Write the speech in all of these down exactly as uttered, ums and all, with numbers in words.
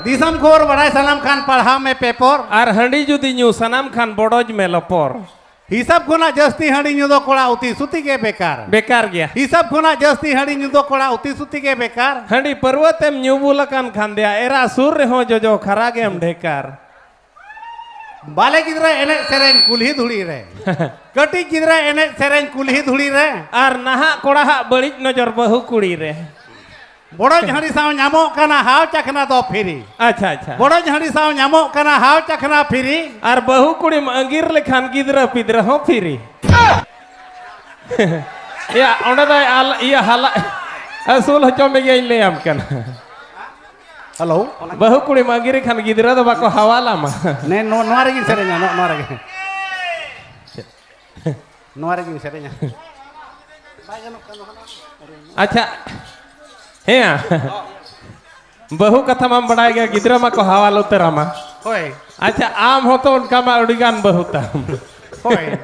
ᱫᱤᱥᱚᱢ ᱠᱷᱚᱵᱚᱨ ᱵᱟᱲᱟᱭ ᱥᱟᱱᱟᱢ ᱠᱷᱟᱱ ᱯᱟᱲᱦᱟᱣ ᱢᱮ ᱯᱮᱯᱚᱨ᱾ ᱟᱨ ᱦᱟᱺᱰᱤ ᱡᱩᱫᱤ ᱧᱩ ᱥᱟᱱᱟᱢ ᱠᱷᱟᱱ ᱵᱚᱰᱚᱡ ᱢᱮ ᱞᱚᱯᱚᱨ᱾ ᱦᱤᱥᱟᱹᱵ ᱠᱷᱚᱱᱟᱜ ᱡᱟᱹᱥᱛᱤ ᱦᱟᱺᱰᱤ ᱧᱩ ᱫᱚ ᱠᱚᱲᱟ ᱩᱛᱤ ᱥᱩᱛᱤ ᱜᱮ ᱵᱮᱠᱟᱨ᱾ ᱵᱮᱠᱟᱨ ᱜᱮᱭᱟ᱾ ᱦᱤᱥᱟᱹᱵ ᱠᱷᱚᱱᱟᱜ ᱡᱟᱹᱥᱛᱤ ᱦᱟᱺᱰᱤ ᱧᱩ ᱫᱚ ᱠᱚᱲᱟ ᱩᱛᱤ ᱥᱩᱛᱤ ᱜᱮ ᱵᱮᱠᱟᱨ᱾ ᱦᱟᱺᱰᱤ ᱯᱟᱹᱨᱣᱟᱹ ᱛᱮᱢ ᱧᱩ ᱵᱩᱞ ᱟᱠᱟᱱ ᱠᱷᱟᱱ ᱫᱮᱭᱟ ᱮᱨᱟ ᱥᱩᱨ ᱨᱮᱦᱚᱸ ᱡᱚᱡᱚ ᱠᱷᱟᱨᱟ ᱜᱮᱢ ᱰᱷᱮᱠᱟᱨ᱾ ᱵᱟᱞᱮ ᱜᱤᱫᱽᱨᱟᱹ ᱮᱱᱮᱡ ᱥᱮᱨᱮᱧ ᱠᱩᱞᱦᱤ ᱫᱷᱩᱲᱤ ᱨᱮ᱾ ᱠᱟᱹᱴᱤᱡ ᱜᱤᱫᱽᱨᱟᱹ ᱮᱱᱮᱡ ᱥᱮᱨᱮᱧ ᱠᱩᱞᱦᱤ ᱫᱷᱩᱲᱤ ᱨᱮ᱾ ᱟᱨ ᱱᱟᱦᱟᱜ ᱠᱚᱲᱟ ᱦᱟᱜ ᱵᱟᱹᱲᱤᱡ ᱱᱚᱡᱚᱨ ᱵᱟᱹᱦᱩ ᱠᱩᱲᱤ ᱨᱮ᱾ ᱵᱚᱰᱚᱡ ᱦᱟᱺᱰᱤ ᱥᱟᱶ ᱧᱟᱢᱚᱜ ᱠᱟᱱᱟ ᱦᱟᱣ ᱪᱟᱠᱷᱱᱟ ᱫᱚ ᱯᱷᱤᱨᱤ᱾ ᱟᱪᱪᱷᱟ, ᱟᱪᱪᱷᱟ᱾ ᱵᱚᱰᱚᱡ ᱦᱟᱺᱰᱤ ᱥᱟᱶ ᱧᱟᱢᱚᱜ ᱠᱟᱱᱟ ᱦᱟᱣ ᱪᱟᱠᱷᱱᱟ ᱯᱷᱤᱨᱤ᱾ ᱟᱨ ᱵᱟᱹᱦᱩ ᱠᱩᱲᱤᱢ ᱟᱸᱜᱤᱨ ᱞᱮᱠᱷᱟᱱ ᱜᱤᱫᱽᱨᱟᱹ ᱯᱤᱫᱽᱨᱟᱹ ᱦᱚᱸ ᱯᱷᱤᱨᱤ᱾ ᱭᱟ, ᱚᱸᱰᱮ ᱫᱚ ᱟᱞ-, ᱤᱭᱟᱹ ᱦᱟᱞᱟ-, ᱟᱹᱥᱩᱞ ᱦᱚᱪᱚ ᱢᱮᱜᱮᱭᱟᱹᱧ ᱞᱟᱹᱭᱟᱢ ᱠᱟᱱᱟ᱾ ᱦᱮᱞᱳ᱾ ᱵᱟᱹᱦᱩ ᱠᱩᱲᱤᱢ ᱟᱸᱜᱤᱨ ᱠᱷᱟᱱ ᱜᱤᱫᱽᱨᱟᱹ ᱫᱚ ᱵᱟᱠᱚ ᱦᱟᱣᱟᱞᱟᱢᱟ᱾ ᱱᱮ, ᱱᱚ-, ᱱᱚᱣᱟ ᱨᱮᱜᱤᱧ ᱥᱮᱨᱮᱧᱟ, ᱱᱚ-, ᱱᱚᱣᱟ ᱨᱮᱜᱮ᱾ ᱱᱚᱣᱟ ᱨᱮᱜᱤᱧ ᱥᱮᱨᱮᱧᱟ᱾ ᱟᱪᱪᱷᱟ, ᱦᱮᱸᱭᱟ᱾ ᱵᱟᱹᱦᱩ ᱠᱟᱛᱷᱟ ᱢᱟᱢ ᱵᱟᱲᱟᱭ ᱜᱮᱭᱟ, ᱜᱤᱫᱽᱨᱟᱹ ᱢᱟᱠᱚ ᱦᱟᱣᱟᱞ ᱩᱛᱟᱹᱨᱟᱢᱟ᱾ ᱦᱳᱭ᱾ ᱟᱪᱪᱷᱟ, ᱟᱢ ᱦᱚᱸᱛᱚ ᱚᱱᱠᱟ ᱢᱟ ᱟᱹᱰᱤ ᱜᱟᱱ ᱵᱟᱹᱦᱩ ᱛᱟᱢ᱾ ᱦᱳᱭ᱾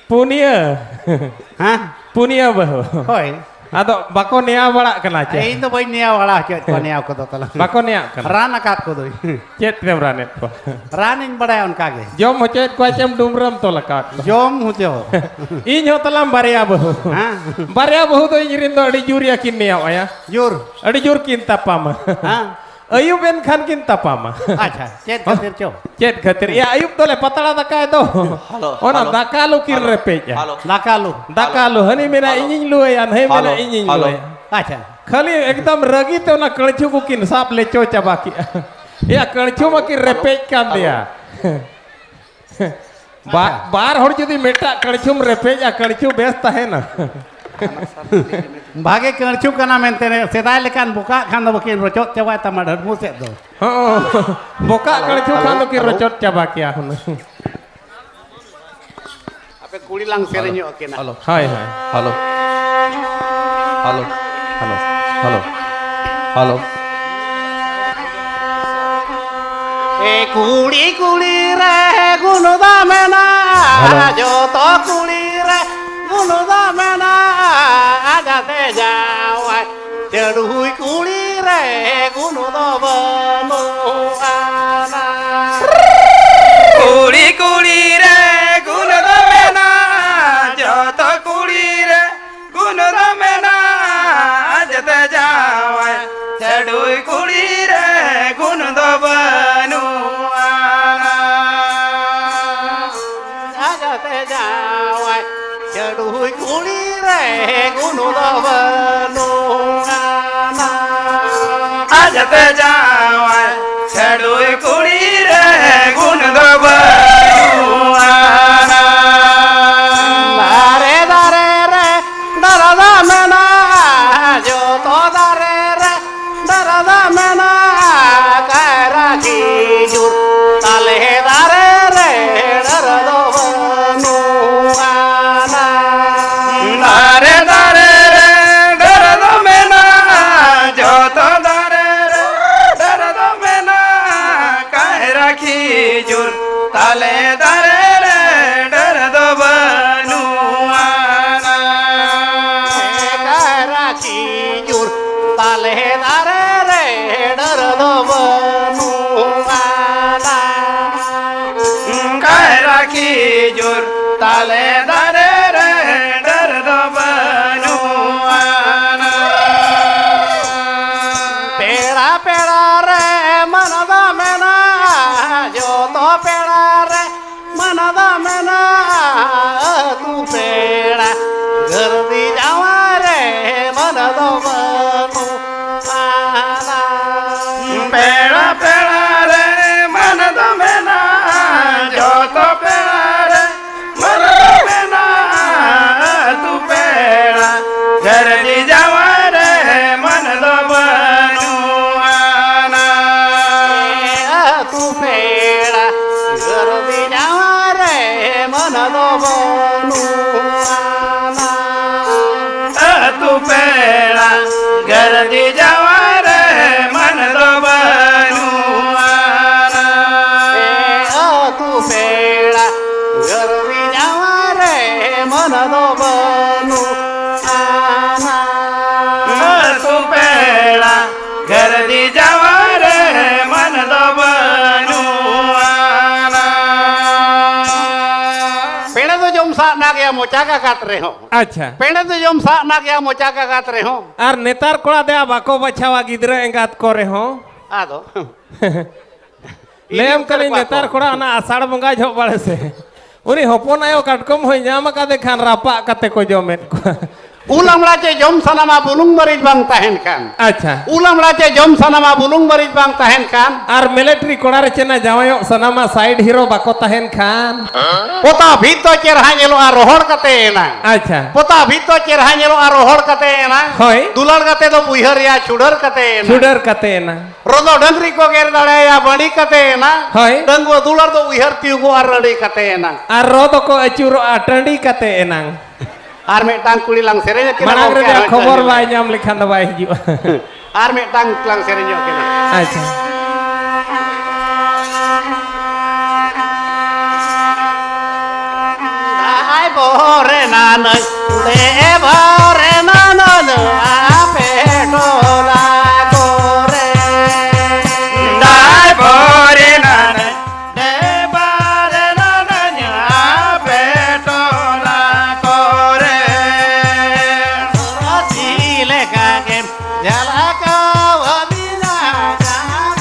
ᱯᱩᱱᱭᱟᱹ᱾ ᱦᱮᱸ? ᱯᱩᱱᱭᱟᱹ ᱵᱟᱹᱦᱩ᱾ ᱦᱳᱭ᱾ ᱟᱫᱚ ᱵᱟᱠᱚ ᱱᱮᱭᱟᱣ ᱵᱟᱲᱟᱜ ᱠᱟᱱᱟ ᱪᱮ? ᱤᱧ ᱫᱚ ᱵᱟᱹᱧ ᱱᱮᱭᱟᱣ ᱵᱟᱲᱟ ᱦᱚᱪᱚᱭᱮᱫ ᱠᱚᱣᱟ, ᱱᱮᱭᱟᱣ ᱠᱚᱫᱚ ᱛᱟᱞᱟᱝ᱾ ᱵᱟᱠᱚ ᱱᱮᱭᱟᱜ ᱠᱟᱱᱟ? ᱨᱟᱱ ᱟᱠᱟᱫ ᱠᱚᱫᱚᱧ᱾ ᱪᱮᱫ ᱛᱮᱢ ᱨᱟᱱᱮᱫ ᱠᱚᱣᱟ? ᱨᱟᱱᱤᱧ ᱵᱟᱲᱟᱭᱟ ᱚᱱᱠᱟ ᱜᱮ᱾ ᱡᱚᱢ ᱦᱚᱪᱚᱭᱮᱫ ᱠᱚᱣᱟ ᱪᱮᱢ, ᱰᱩᱢᱨᱟᱢ ᱛᱚᱞ ᱟᱠᱟᱫ ᱠᱚᱣᱟ? ᱡᱚᱢ ᱦᱚᱪᱚ᱾ ᱤᱧ ᱦᱚᱸ ᱛᱟᱞᱟᱝ ᱵᱟᱨᱭᱟ ᱵᱟᱹᱦᱩ᱾ ᱦᱮᱸ᱾ ᱵᱟᱨᱭᱟ ᱵᱟᱹᱦᱩ ᱫᱚ ᱤᱧ ᱨᱮᱱ ᱫᱚ ᱟᱹᱰᱤ ᱡᱳᱨ ᱭᱟᱹᱠᱤᱱ ᱱᱮᱭᱟᱣ ᱟᱭᱟ᱾ ᱡᱳᱨ᱾ ᱟᱹᱰᱤ ᱡᱳᱨ ᱠᱤᱱ ᱛᱟᱯᱟᱢᱟ᱾ ᱦᱮᱸ᱾ ᱟᱹᱭᱩᱵ ᱮᱱ ᱠᱷᱟᱱ ᱠᱤᱱ ᱛᱟᱯᱟᱢᱟ᱾ ᱟᱪᱪᱷᱟ, ᱪᱮᱫ ᱠᱷᱟᱹᱛᱤᱨ ᱪᱚ? ᱪᱮᱫ ᱠᱷᱟᱹᱛᱤᱨ? ᱭᱟ, ᱟᱹᱭᱩᱵ ᱫᱚᱞᱮ ᱯᱟᱛᱲᱟ ᱫᱟᱠᱟᱭ ᱫᱚ᱾ ᱦᱮᱞᱳ, ᱚᱱᱟ ᱦᱮᱞᱳ, ᱫᱟᱠᱟ ᱞᱩ ᱠᱤᱱ ᱦᱮᱞᱳ, ᱨᱮᱯᱮᱡᱼᱟ᱾ ᱦᱮᱞᱳ, ᱫᱟᱠᱟ ᱞᱩ᱾ ᱫᱟᱠᱟ ᱦᱮᱞᱳ, ᱞᱩ᱾ ᱦᱟᱹᱱᱤ ᱢᱮᱱᱟ ᱦᱮᱞᱳ, ᱤᱧᱤᱧ ᱞᱩᱭᱟ, ᱱᱟᱹᱭ ᱢᱮᱱᱟ ᱦᱮᱞᱳ, ᱤᱧᱤᱧ ᱦᱮᱞᱳ᱾ ᱞᱩᱭᱟ᱾ ᱟᱪᱪᱷᱟ᱾ ᱠᱷᱟᱹᱞᱤ ᱮᱠᱫᱚᱢ ᱨᱟᱹᱜᱤ ᱛᱮ ᱚᱱᱟ ᱠᱟᱹᱲᱪᱷᱩ ᱠᱚ ᱠᱤᱱ ᱥᱟᱵ ᱞᱮᱪᱚ ᱪᱟᱵᱟ ᱠᱮᱜᱼᱟ᱾ ᱭᱟ, ᱠᱟᱹᱲᱪᱷᱩ ᱢᱟ ᱠᱤᱱ ᱦᱮᱞᱳ, ᱨᱮᱯᱮᱡ ᱠᱟᱱ ᱦᱮᱞᱳ᱾ ᱫᱮᱭᱟ᱾ ᱵᱟ-, ᱟᱪᱪᱷᱟ᱾ ᱵᱟᱨ ᱦᱚᱲ ᱡᱩᱫᱤ ᱢᱤᱫᱴᱟᱜ ᱠᱟᱹᱲᱪᱷᱩᱢ ᱨᱮᱯᱮᱡᱼᱟ, ᱠᱟᱹᱲᱪᱷᱩ ᱵᱮᱥ ᱛᱟᱦᱮᱱᱟ᱾ ᱵᱷᱟᱜᱮ ᱠᱟᱹᱲᱪᱷᱩ ᱠᱟᱱᱟ ᱢᱮᱱᱛᱮ, ᱥᱮᱫᱟᱭ ᱞᱮᱠᱟᱱ ᱵᱚᱠᱟᱜ ᱠᱷᱟᱱ ᱫᱚ ᱵᱟᱹᱠᱤᱱ ᱨᱚᱪᱚᱫ ᱪᱟᱵᱟᱭ ᱛᱟᱢᱟ ᱰᱷᱟᱹᱰᱢᱩ ᱥᱮᱫ ᱫᱚ᱾ ᱦᱚᱸ, ᱵᱚᱠᱟᱜ ᱦᱮᱞᱳ, ᱠᱟᱹᱲᱪᱷᱩ ᱠᱷᱟᱱ ᱦᱮᱞᱳ, ᱫᱚᱠᱤᱱ ᱦᱮᱞᱳ᱾ ᱨᱚᱪᱚᱫ ᱪᱟᱵᱟ ᱠᱮᱭᱟ ᱦᱩᱱᱟᱹᱝ᱾ ᱟᱯᱮ ᱠᱩᱲᱤ ᱞᱟᱝ ᱥᱮᱨᱮᱧᱚᱜ ᱠᱤᱱᱟ᱾ ᱦᱮᱞᱳ᱾ ᱦᱳᱭ, ᱦᱳᱭ᱾ Hello. Hello. Hello. Hello. Hello. ᱮ ᱠᱩᱲᱤ ᱠᱩᱲᱤ ᱨᱮ ᱜᱩᱱ ᱫᱚ ᱢᱮᱱᱟᱜᱼᱟ, ᱦᱮᱞᱳ᱾ ᱡᱚᱛᱚ ᱠᱩᱲᱤ ᱨᱮ ᱜᱩᱱ ᱫᱚ ᱢᱮᱱᱟᱜᱼᱟ, ᱡᱟᱛᱮ ᱡᱟᱶᱟᱭ ᱪᱟᱹᱰᱩᱭ ᱠᱩᱲᱤ ᱨᱮ ᱜᱩᱱ ᱫᱚ ᱵᱟᱹᱱᱩᱜᱼᱟ᱾ ᱫᱚ ᱵᱟᱹᱱᱩᱜ ᱟᱱᱟ᱾ ᱟᱡᱟᱛᱮ ᱡᱟᱶᱟᱭ ᱪᱟᱹᱰᱩᱭ ᱠᱩᱲᱤ ᱨᱮ ᱜᱩᱱ ᱫᱚ ᱵᱟᱹᱱᱩᱜ ᱟᱱᱟ᱾ ᱟᱡᱟᱛᱮ ᱡᱟᱶᱟᱭ ᱪᱟᱹᱰᱩᱭ ᱠᱩᱲᱤ ᱨᱮ ᱜᱩᱱ ᱫᱚ ᱵᱟᱹᱱᱩᱜ ᱟᱱᱟ᱾ ᱫᱟᱨᱮ ᱫᱟᱨᱮ ᱨᱮ ᱫᱟᱨᱟ ᱫᱚ ᱢᱮᱱᱟᱜᱼᱟ, ᱡᱚᱛᱚ ᱫᱟᱨᱮ ᱨᱮ ᱫᱟᱨᱟ ᱫᱚ ᱢᱮᱱᱟᱜᱼᱟ, ᱠᱟᱭᱨᱟ ᱠᱷᱤᱡᱩᱨ ᱛᱟᱞᱮ ᱫᱟᱨᱮ ᱨᱮ ᱰᱟᱹᱨ ᱫᱚ ᱵᱟᱹᱱᱩᱜ ᱟᱱᱟ᱾ ᱫᱟᱨᱮ ᱫᱟᱨᱮ ᱨᱮ ᱰᱟᱹᱨ ᱫᱚ ᱢᱮᱱᱟᱜᱼᱟ, ᱡᱚᱛᱚ ᱫᱟᱨᱮ ᱨᱮ ᱰᱟᱹᱨ ᱫᱚ ᱢᱮᱱᱟᱜᱼᱟ, ᱠᱟᱭᱨᱟ ᱠᱷᱤᱡᱩᱨ ᱛᱟᱞᱮ ᱫᱟᱨᱮ ᱨᱮ ᱰᱟᱹᱨ ᱫᱚ ᱵᱟᱹᱱᱩᱜ ᱟᱱᱟ᱾ ᱠᱟᱭᱨᱟ ᱠᱷᱤᱡᱩᱨ ᱛᱟᱞᱮ ᱫᱟᱨᱮ ᱨᱮ ᱰᱟᱹᱨ ᱫᱚ ᱵᱟᱹᱱᱩᱜ ᱟᱱᱟ᱾ ᱠᱟᱭᱨᱟ ᱠᱷᱤᱡᱩᱨ ᱛᱟᱞᱮ ᱫᱟᱨᱮ ᱨᱮ ᱰᱟᱹᱨ ᱫᱚ ᱵᱟᱹᱱᱩᱜ ᱟᱱᱟ᱾ ᱯᱮᱲᱟ ᱯᱮᱲᱟ ᱨᱮ ᱢᱟᱱ ᱫᱚ ᱢᱮᱱᱟᱜᱼᱟ, ᱡᱚᱛᱚ ᱯᱮᱲᱟ ᱨᱮ ᱢᱟᱱ ᱫᱚ ᱢᱮᱱᱟᱜᱼᱟ, ᱟᱹᱛᱩ ᱯᱮᱲᱟ ᱜᱟᱹᱨᱫᱤ ᱡᱟᱶᱟᱭ ᱨᱮ ᱢᱟᱱ ᱫᱚ ᱵᱟᱹᱱᱩᱜ ᱟᱱᱟ᱾ ᱯᱮᱲᱟ ᱯᱮᱲᱟ ᱨᱮ ᱢᱟᱱ ᱫᱚ ᱢᱮᱱᱟᱜᱼᱟ, ᱡᱚᱛᱚ ᱯᱮᱲᱟ ᱨᱮ ᱢᱟᱱ ᱫᱚ ᱢᱮᱱᱟᱜᱼᱟ, ᱟᱹᱛᱩ ᱯᱮᱲᱟ ᱜᱟᱹᱨᱫᱤ ᱡᱟᱶᱟᱭ ᱨᱮ ᱢᱟᱱ ᱫᱚ ᱵᱟᱹᱱᱩᱜ ᱟᱱᱟ᱾ ᱟᱹᱛᱩ ᱯᱮᱲᱟ ᱜᱟᱹᱨᱫᱤ ᱡᱟᱶᱟᱭ ᱨᱮ ᱢᱟᱱ ᱫᱚ ᱵᱟᱹᱱᱩᱜ ᱟᱱᱟ᱾ ᱟᱹᱛᱩ ᱯᱮᱲᱟ ᱜᱟᱹᱨᱫᱤ ᱡᱟᱶᱟᱭ ᱨᱮ ᱢᱟᱱ ᱫᱚ ᱵᱟᱹᱱᱩᱜ ᱟᱱᱟ᱾ ᱟᱹᱛᱩ ᱯᱮᱲᱟ ᱜᱟᱹᱨᱫᱤ ᱡᱟᱶᱟᱭ ᱨᱮ ᱢᱟᱱ ᱫᱚ ᱵᱟᱹᱱᱩᱜ ᱟᱱᱟ᱾ ᱟᱹᱛᱩ ᱯᱮᱲᱟ ᱜᱟᱹᱨᱫᱤ ᱡᱟᱶᱟᱭ ᱨᱮ ᱢᱟᱱ ᱫᱚ ᱵᱟᱹᱱᱩᱜ ᱟᱱᱟ᱾ ᱯᱮᱲᱟ ᱫᱚ ᱡᱚᱢ ᱥᱟᱜ ᱱᱟ ᱜᱮᱭᱟ ᱢᱚᱪᱟ ᱠᱟᱠᱟᱛ ᱨᱮᱦᱚᱸ᱾ ᱟᱪᱪᱷᱟ᱾ ᱯᱮᱲᱟ ᱫᱚ ᱡᱚᱢ ᱥᱟᱜ ᱱᱟ ᱜᱮᱭᱟ ᱢᱚᱪᱟ ᱠᱟᱠᱟᱛ ᱨᱮᱦᱚᱸ᱾ ᱟᱨ ᱱᱮᱛᱟᱨ ᱠᱚᱲᱟ ᱫᱚᱭᱟ ᱵᱟᱠᱚ ᱵᱟᱪᱷᱟᱣᱟ ᱜᱤᱫᱽᱨᱟᱹ ᱮᱸᱜᱟᱛ ᱠᱚᱨᱮ ᱦᱚᱸ᱾ ᱟᱫᱚ ᱞᱟᱹᱭᱟᱢ ᱠᱟᱹᱱᱟᱹᱧ, ᱱᱮᱛᱟᱨ ᱠᱚᱲᱟ ᱚᱱᱟ ᱟᱥᱟᱲ ᱵᱚᱸᱜᱟ ᱡᱚᱦᱚᱜ ᱵᱟᱲᱮ ᱥᱮ, ᱩᱱᱤ ᱦᱚᱯᱚᱱ ᱟᱭᱳ ᱠᱟᱴᱠᱚᱢ ᱦᱚᱸᱭ ᱧᱟᱢ ᱟᱠᱟᱫᱮ ᱠᱷᱟᱱ ᱨᱟᱯᱟᱜ ᱠᱟᱛᱮ ᱠᱚ ᱡᱚᱢᱮᱫ ᱠᱚᱣᱟ᱾ ᱩᱞ ᱟᱢᱲᱟ ᱪᱮ ᱡᱚᱢ ᱥᱟᱱᱟᱢᱟ ᱵᱩᱞᱩᱝ ᱢᱟᱹᱨᱤᱪ ᱵᱟᱝ ᱛᱟᱦᱮᱱ ᱠᱷᱟᱱ᱾ ᱟᱪᱪᱷᱟ᱾ ᱩᱞ ᱟᱢᱲᱟ ᱪᱮ ᱡᱚᱢ ᱥᱟᱱᱟᱢᱟ ᱵᱩᱞᱩᱝ ᱢᱟᱹᱨᱤᱪ ᱵᱟᱝ ᱛᱟᱦᱮᱱ ᱠᱷᱟᱱ᱾ ᱟᱨ ᱢᱤᱞᱤᱴᱟᱨᱤ ᱠᱚᱲᱟ ᱨᱮ ᱪᱮ ᱱᱟ ᱡᱟᱶᱟᱭᱚᱜ ᱥᱟᱱᱟᱢᱟ ᱥᱟᱭᱤᱰ ᱦᱤᱨᱳ ᱵᱟᱠᱚ ᱛᱟᱦᱮᱱ ᱠᱷᱟᱱ᱾ ᱯᱚᱛᱟᱣ ᱵᱷᱤᱛ ᱫᱚ ᱪᱮᱨᱦᱟ ᱧᱮᱞᱚᱜᱼᱟ ᱨᱚᱦᱚᱲ ᱠᱟᱛᱮ ᱮᱱᱟᱝ᱾ ᱟᱪᱪᱷᱟ᱾ ᱯᱚᱛᱟᱣ ᱵᱷᱤᱛ ᱫᱚ ᱪᱮᱨᱦᱟ ᱧᱮᱞᱚᱜᱼᱟ ᱨᱚᱦᱚᱲ ᱠᱟᱛᱮ ᱮᱱᱟᱝ᱾ ᱦᱳᱭ᱾ ᱫᱩᱞᱟᱹᱲ ᱠᱟᱛᱮ ᱫᱚ ᱩᱭᱦᱟᱹᱨᱮᱭᱟ ᱪᱷᱩᱰᱟᱹᱨ ᱠᱟᱛᱮ ᱮᱱᱟᱝ᱾ ᱪᱷᱩᱰᱟᱹᱨ ᱠᱟᱛᱮ ᱮᱱᱟᱝ᱾ ᱨᱚᱫᱚ ᱰᱟᱹᱝᱨᱤ ᱠᱚ ᱜᱮᱨ ᱫᱟᱲᱮᱭᱟᱭᱟ ᱵᱟᱹᱰᱤ ᱠᱟᱛᱮ ᱮᱱᱟᱝ᱾ ᱦᱳᱭ᱾ ᱰᱟᱺᱜᱩᱣᱟᱹ ᱫᱩᱞᱟᱹᱲ ᱫᱚ ᱩᱭᱦᱟᱹᱨ ᱛᱤᱭᱩᱜᱚᱜᱼᱟ ᱨᱟᱹᱰᱤ ᱠᱟᱛᱮ ᱮᱱᱟᱝ᱾ ᱟᱨ ᱨᱚ ᱫᱚᱠᱚ ᱟᱹᱪᱩᱨᱚᱜᱼᱟ ᱴᱟᱺᱰᱤ ᱠᱟᱛᱮ ᱮᱱᱟᱝ᱾ ᱟᱨ ᱢᱤᱫᱴᱟᱝ ᱠᱩᱲᱤ ᱞᱟᱝ ᱥᱮᱨᱮᱧ ᱟᱹᱠᱤᱱᱟ ᱢᱟᱲᱟᱝ ᱜᱚᱢᱠᱮ, ᱨᱮ ᱟᱨ ᱡᱟᱦᱟᱸ ᱢᱤᱫᱴᱟᱝ ᱠᱷᱚᱵᱚᱨ ᱵᱟᱭ ᱧᱟᱢ ᱞᱮᱠᱷᱟᱱ ᱫᱚ ᱵᱟᱭ ᱦᱤᱡᱩᱜᱼᱟ᱾ ᱟᱨ ᱢᱤᱫᱴᱟᱝ ᱞᱟᱝ ᱥᱮᱨᱮᱧ ᱧᱚᱜ ᱠᱤᱱᱟ᱾ ᱟᱪᱪᱷᱟ᱾ ᱟᱭ ᱵᱚᱨᱮ ᱱᱟᱱᱟᱹᱧ, ᱫᱮ ᱵᱚᱨᱮ ᱱᱟᱱᱟᱹᱧ, ᱟᱯᱮ ᱴᱚᱞᱟ ᱠᱚᱨᱮ᱾ ᱫᱟᱭ ᱵᱚᱨᱮ ᱱᱟᱱᱟᱹᱧ, ᱫᱮ ᱵᱚᱨᱮ ᱱᱟᱱᱟᱹᱧ, ᱟᱯᱮ ᱴᱚᱞᱟ ᱠᱚᱨᱮ᱾ ᱨᱟᱹᱥᱤ ᱞᱮᱠᱟ ᱜᱮᱢ ᱡᱷᱟᱞᱠᱟᱣ ᱟᱹᱫᱤᱧᱟ ᱡᱟᱦᱟᱸ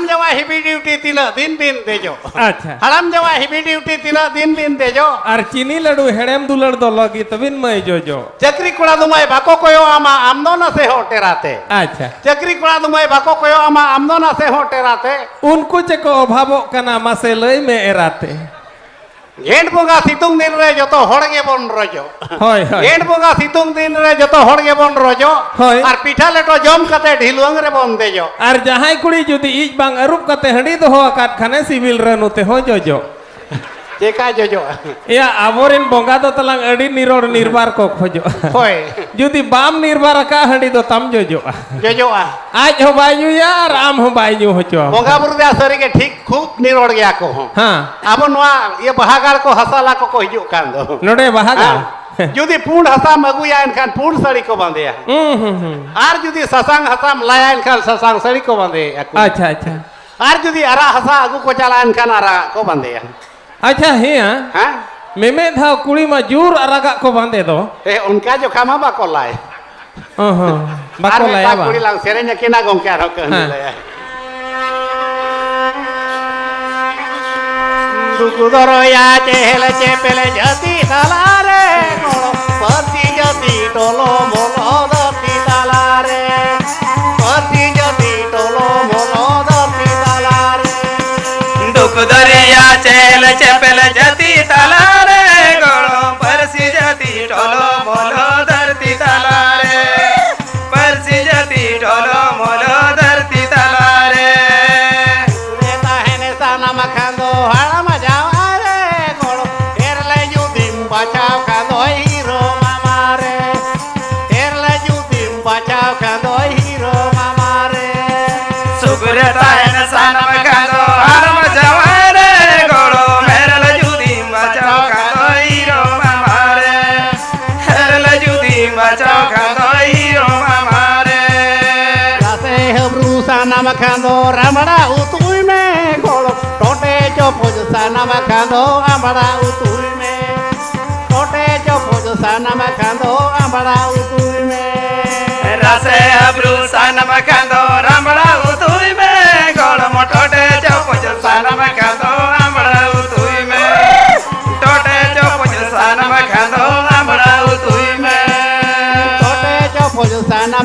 ᱡᱟᱶᱟᱭ ᱦᱮᱵᱤ ᱰᱤᱭᱩᱴᱤ ᱛᱤᱱᱟᱹᱜ ᱫᱤᱱ ᱵᱤᱱ ᱫᱮᱡᱚᱜ? ᱟᱪᱪᱷᱟ᱾ ᱦᱟᱲᱟᱢ ᱡᱟᱶᱟᱭ ᱦᱮᱵᱤ ᱰᱤᱭᱩᱴᱤ ᱛᱤᱱᱟᱹᱜ ᱫᱤᱱ ᱵᱤᱱ ᱫᱮᱡᱚᱜ? ᱟᱨ ᱪᱤᱱᱤ ᱞᱟᱹᱰᱩ ᱦᱮᱲᱮᱢ ᱫᱩᱞᱟᱹᱲ ᱫᱚ ᱞᱟᱹᱜᱤᱫ ᱛᱟᱹᱵᱤᱱ ᱢᱟᱹᱭ ᱡᱚᱡᱚ᱾ ᱪᱟᱹᱠᱨᱤ ᱠᱚᱲᱟ ᱫᱩᱢᱟᱹᱭ ᱵᱟᱠᱚ ᱠᱚᱭᱚᱜ ᱟᱢᱟ ᱟᱢ ᱫᱚ ᱱᱟᱥᱮ ᱦᱚᱸ ᱴᱮᱨᱟᱛᱮ᱾ ᱟᱪᱪᱷᱟ᱾ ᱪᱟᱹᱠᱨᱤ ᱠᱚᱲᱟ ᱫᱩᱢᱟᱹᱭ ᱵᱟᱠᱚ ᱠᱚᱭᱚᱜ ᱟᱢᱟ ᱟᱢ ᱫᱚ ᱱᱟᱥᱮ ᱦᱚᱸ ᱴᱮᱨᱟᱛᱮ᱾ ᱩᱱᱠᱩ ᱪᱮᱫ ᱠᱚ ᱚᱵᱷᱟᱵᱚᱜ ᱠᱟᱱᱟ ᱢᱟᱥᱮ ᱞᱟᱹᱭ ᱢᱮ ᱮᱨᱟᱛᱮ᱾ ᱜᱷᱮᱸᱴ ᱵᱚᱸᱜᱟ ᱥᱤᱛᱩᱝ ᱫᱤᱱ ᱨᱮ ᱡᱚᱛᱚ ᱦᱚᱲ ᱜᱮᱵᱚᱱ ᱨᱚᱡᱚᱜ᱾ ᱦᱳᱭ, ᱦᱳᱭ᱾ ᱜᱷᱮᱸᱴ ᱵᱚᱸᱜᱟ ᱥᱤᱛᱩᱝ ᱫᱤᱱ ᱨᱮ ᱡᱚᱛᱚ ᱦᱚᱲ ᱜᱮᱵᱚᱱ ᱨᱚᱡᱚᱜ᱾ ᱦᱳᱭ᱾ ᱟᱨ ᱯᱤᱴᱷᱟ ᱞᱮᱴᱚ ᱡᱚᱢ ᱠᱟᱛᱮ ᱰᱷᱤᱞᱣᱟᱹᱝ ᱨᱮᱵᱚᱱ ᱫᱮᱡᱚᱜ᱾ ᱟᱨ ᱡᱟᱦᱟᱸᱭ ᱠᱩᱲᱤ ᱡᱩᱫᱤ ᱤᱡ ᱵᱟᱝ ᱟᱹᱨᱩᱵ ᱠᱟᱛᱮ ᱦᱟᱺᱰᱤ ᱫᱚᱦᱚ ᱟᱠᱟᱫ ᱠᱷᱟᱱᱮ ᱥᱤᱵᱤᱞ ᱨᱟᱹᱱᱩ ᱛᱮᱦᱚᱸ ᱡᱚᱡᱚᱜ᱾ ᱪᱮᱠᱟ ᱡᱚᱡᱚᱜᱼᱟ? ᱮᱭᱟ, ᱟᱵᱚᱨᱮᱱ ᱵᱚᱸᱜᱟ ᱫᱚ ᱛᱟᱞᱟᱝ ᱟᱹᱰᱤ ᱱᱤᱨᱚᱲ ᱱᱤᱨᱵᱟᱨ ᱠᱚ ᱠᱷᱚᱡᱚᱜᱼᱟ᱾ ᱦᱳᱭ᱾ ᱡᱩᱫᱤ ᱵᱟᱢ ᱱᱤᱨᱵᱟᱨ ᱟᱠᱟᱫ ᱦᱟᱺᱰᱤ ᱫᱚ ᱛᱟᱢ ᱡᱚᱡᱚᱜᱼᱟ᱾ ᱡᱚᱡᱚᱜᱼᱟ᱾ ᱟᱡ ᱦᱚᱸ ᱵᱟᱭ ᱧᱩᱭᱟ ᱟᱨ ᱟᱢ ᱦᱚᱸ ᱵᱟᱭ ᱧᱩ ᱦᱚᱪᱚᱣᱟᱢᱟ᱾ ᱵᱚᱸᱜᱟ ᱵᱩᱨᱩ ᱫᱚ ᱥᱟᱹᱨᱤ ᱜᱮ ᱴᱷᱤᱠ ᱠᱷᱩᱵ ᱱᱤᱨᱚᱲ ᱜᱮᱭᱟ ᱠᱚ ᱦᱚᱸ᱾ ᱦᱮᱸ᱾ ᱟᱵᱚ ᱱᱚᱣᱟ ᱤᱭᱟᱹ ᱵᱟᱦᱟ ᱜᱟᱲ ᱠᱚ ᱦᱟᱥᱟ ᱞᱟ ᱠᱚᱠᱚ ᱦᱤᱡᱩᱜ ᱠᱟᱱ ᱫᱚ᱾ ᱱᱚᱰᱮ ᱵᱟᱦᱟ ᱜᱟᱲ᱾ ᱦᱮᱸ᱾ ᱡᱩᱫᱤ ᱯᱩᱸᱰ ᱦᱟᱥᱟᱢ ᱟᱹᱜᱩᱭᱟ ᱮᱱᱠᱷᱟᱱ ᱯᱩᱸᱰ ᱥᱟᱹᱲᱤ ᱠᱚ ᱵᱟᱸᱫᱮᱭᱟ᱾ ᱦᱩᱸ, ᱦᱩᱸ, ᱦᱩᱸ᱾ ᱟᱨ ᱡᱩᱫᱤ ᱥᱟᱥᱟᱝ ᱦᱟᱥᱟᱢ ᱞᱟᱭᱟ ᱮᱱᱠᱷᱟᱱ ᱥᱟᱥᱟᱝ ᱥᱟᱹᱲᱤ ᱠᱚ ᱵᱟᱸᱫᱮᱭᱟ ᱠᱚ᱾ ᱟᱪᱪᱷᱟ, ᱟᱪᱪᱷᱟ᱾ ᱟᱨ ᱡᱩᱫᱤ ᱟᱨᱟᱜ ᱦᱟᱥᱟ ᱟᱹᱜᱩ ᱠᱚ ᱪᱟᱞᱟᱜᱼᱟ ᱮᱱᱠᱷᱟᱱ ᱟᱨᱟᱜ ᱠᱚ ᱵᱟᱸᱫᱮᱭᱟ᱾ ᱟᱪᱪᱷᱟ, ᱦᱮᱸ᱾ ᱦᱮᱸ? ᱢᱤᱢᱤᱫ ᱫᱷᱟᱣ ᱠᱩᱲᱤ ᱢᱟ ᱡᱳᱨ ᱟᱨᱟᱜᱟᱜ ᱠᱚ ᱵᱟᱸᱫᱮ ᱫᱚ᱾ ᱮ, ᱚᱱᱠᱟ ᱡᱚᱠᱷᱟ ᱢᱟ ᱵᱟᱠᱚ ᱞᱟᱭ᱾ ᱚ ᱦᱚᱸ, ᱟᱨ ᱵᱟᱠᱚ ᱞᱟᱭᱟ ᱢᱤᱫᱴᱟᱝ ᱵᱟᱝ? ᱠᱩᱲᱤ ᱞᱟᱝ ᱥᱮᱨᱮᱧ ᱟᱹᱠᱤᱱᱟ ᱜᱚᱢᱠᱮ, ᱟᱨᱦᱚᱸ ᱠᱟᱹᱦᱱᱤ ᱦᱮᱸ᱾ ᱞᱟᱹᱭᱟᱭ᱾ ᱫᱩᱠᱩ ᱫᱚᱨᱚᱭᱟ ᱪᱮᱦᱮᱞ ᱪᱮᱯᱮᱞ ᱡᱟᱹᱛᱤ ᱛᱟᱞᱟᱨᱮ, ᱜᱚᱲᱚ ᱯᱟᱹᱨᱥᱤ ᱡᱟᱹᱛᱤ ᱴᱚᱞᱚ ᱢᱚᱞᱚ ᱫᱷᱟᱹᱨᱛᱤ ᱛᱟᱞᱟᱨᱮ, ᱯᱟᱹᱨᱥᱤ ᱡᱟᱹᱛᱤ ᱴᱚᱞᱚ ᱢᱚᱞᱚ ᱫᱷᱟᱹᱨᱛᱤ ᱛᱟᱞᱟᱨᱮ᱾ ᱫᱩᱠ ᱫᱚᱨᱭᱟ ᱪᱮᱦᱮᱞ ᱪᱮᱯᱮᱞ ᱡᱟᱹᱛᱤ ᱛᱟᱞᱟᱨᱮ, ᱜᱚᱲᱚ ᱯᱟᱹᱨᱥᱤ ᱡᱟᱹᱛᱤ ᱴᱚᱞᱚ ᱢᱚᱞᱚ ᱫᱷᱟᱹᱨᱛᱤ ᱛᱟᱞᱟᱨᱮ, ᱯᱟᱹᱨᱥᱤ ᱡᱟᱹᱛᱤ ᱴᱚᱞᱚ ᱢᱚᱞᱚ ᱫᱷᱟᱹᱨᱛᱤ ᱛᱟᱞᱟᱨᱮ᱾ ᱨᱮ ᱛᱟᱦᱮᱱ ᱥᱟᱱᱟᱢ ᱠᱷᱟᱱ ᱫᱚ ᱦᱟᱲᱟᱢ ᱡᱟᱶᱟᱭ ᱨᱮ ᱜᱚᱲᱚ, ᱮᱨ ᱞᱮ ᱡᱩᱫᱤᱢ ᱵᱟᱪᱷᱟᱣ ᱠᱷᱟᱱ ᱫᱚ ᱦᱤᱨᱳ ᱢᱟᱢᱟ ᱨᱮ, ᱮᱨ ᱞᱮ ᱡᱩᱫᱤᱢ ᱵᱟᱪᱷᱟᱣ ᱠᱷᱟᱱ ᱫᱚ ᱦᱤᱨᱳ ᱢᱟᱢᱟ ᱨᱮ᱾ ᱥᱩᱠ ᱨᱮ ᱛᱟᱦᱮᱱ ᱥᱟᱱᱟᱢ ᱠᱷᱟᱱ ᱫᱚ ᱦᱟᱲᱟᱢ ᱡᱟᱶᱟᱭ ᱨᱮ ᱜᱚᱲᱚ, ᱮᱨ ᱞᱮ ᱡᱩᱫᱤᱢ ᱵᱟᱪᱷᱟᱣ ᱠᱷᱟᱱ ᱫᱚ ᱦᱤᱨᱳ ᱢᱟᱢᱟ ᱨᱮ, ᱮᱨ ᱞᱮ ᱡᱩᱫᱤᱢ ᱵᱟᱪᱷᱟᱣ ᱠᱷᱟᱱ ᱫᱚ ᱦᱤᱨᱳ ᱢᱟᱢᱟ ᱨᱮ᱾ ᱨᱟᱥᱮ ᱦᱟᱹᱵᱽᱨᱩ ᱥᱟᱱᱟᱢ ᱠᱷᱟᱱ ᱫᱚ ᱨᱟᱢᱲᱟ ᱩᱛᱩᱭ ᱢᱮ ᱜᱚᱲᱚ, ᱴᱚᱴᱮ ᱪᱚᱯᱚᱡ ᱥᱟᱱᱟᱢ ᱠᱷᱟᱱ ᱫᱚ ᱟᱢᱲᱟ ᱩᱛᱩᱭ ᱢᱮ, ᱴᱚᱴᱮ ᱪᱚᱯᱚᱡ ᱥᱟᱱᱟᱢ ᱠᱷᱟᱱ ᱫᱚ ᱟᱢᱲᱟ ᱩᱛᱩᱭ ᱢᱮ᱾ ᱨᱟᱥᱮ ᱦᱟᱹᱵᱽᱨᱩ ᱥᱟᱱᱟᱢ ᱠᱷᱟᱱ ᱫᱚ ᱨᱟᱢᱲᱟ ᱩᱛᱩᱭ ᱢᱮ ᱜᱚᱲᱚᱢ,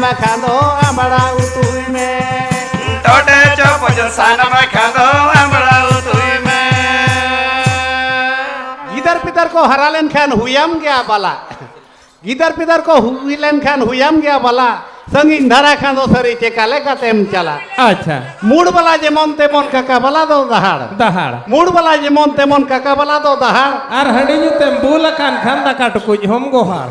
ᱢᱟ ᱠᱷᱟᱱ ᱫᱚ ᱟᱢᱲᱟ ᱩᱛᱩᱭ ᱢᱮ᱾ ᱰᱚᱰᱮ ᱪᱚᱯᱚᱡ ᱥᱟᱱᱟᱢ ᱠᱷᱟᱱ ᱫᱚ ᱟᱢᱲᱟ ᱩᱛᱩᱭ ᱢᱮ᱾ ᱜᱤᱫᱟᱹᱨ ᱯᱤᱫᱟᱹᱨ ᱠᱚ ᱦᱟᱨᱟ ᱞᱮᱱᱠᱷᱟᱱ ᱦᱩᱭᱟᱢ ᱜᱮᱭᱟ ᱵᱟᱞᱟ᱾ ᱜᱤᱫᱟᱹᱨ ᱯᱤᱫᱟᱹᱨ ᱠᱚ ᱦᱩᱭ ᱞᱮᱱᱠᱷᱟᱱ ᱦᱩᱭᱟᱢ ᱜᱮᱭᱟ ᱵᱟᱞᱟ᱾ ᱥᱟᱺᱜᱤᱧ ᱫᱷᱟᱨᱟ ᱠᱷᱟᱱ ᱫᱚ ᱥᱟᱹᱨᱤ ᱪᱮᱠᱟ ᱞᱮᱠᱟᱛᱮᱢ ᱪᱟᱞᱟᱜ? ᱟᱪᱪᱷᱟ᱾ ᱢᱩᱲ ᱵᱟᱞᱟ ᱡᱮᱢᱚᱱ ᱛᱮᱢᱚᱱ ᱠᱟᱠᱟ ᱵᱟᱞᱟ ᱫᱚ ᱫᱟᱦᱟᱲ᱾ ᱫᱟᱦᱟᱲ᱾ ᱢᱩᱲ ᱵᱟᱞᱟ ᱡᱮᱢᱚᱱ ᱛᱮᱢᱚᱱ ᱠᱟᱠᱟ ᱵᱟᱞᱟ ᱫᱚ ᱫᱟᱦᱟᱲ᱾ ᱟᱨ ᱦᱟᱺᱰᱤ ᱧᱩ ᱛᱮᱢ ᱵᱩᱞ ᱟᱠᱟᱱ ᱠᱷᱟᱱ ᱫᱟᱠᱟ ᱴᱩᱠᱩᱡ ᱦᱚᱸᱢ ᱜᱚᱦᱟᱲ᱾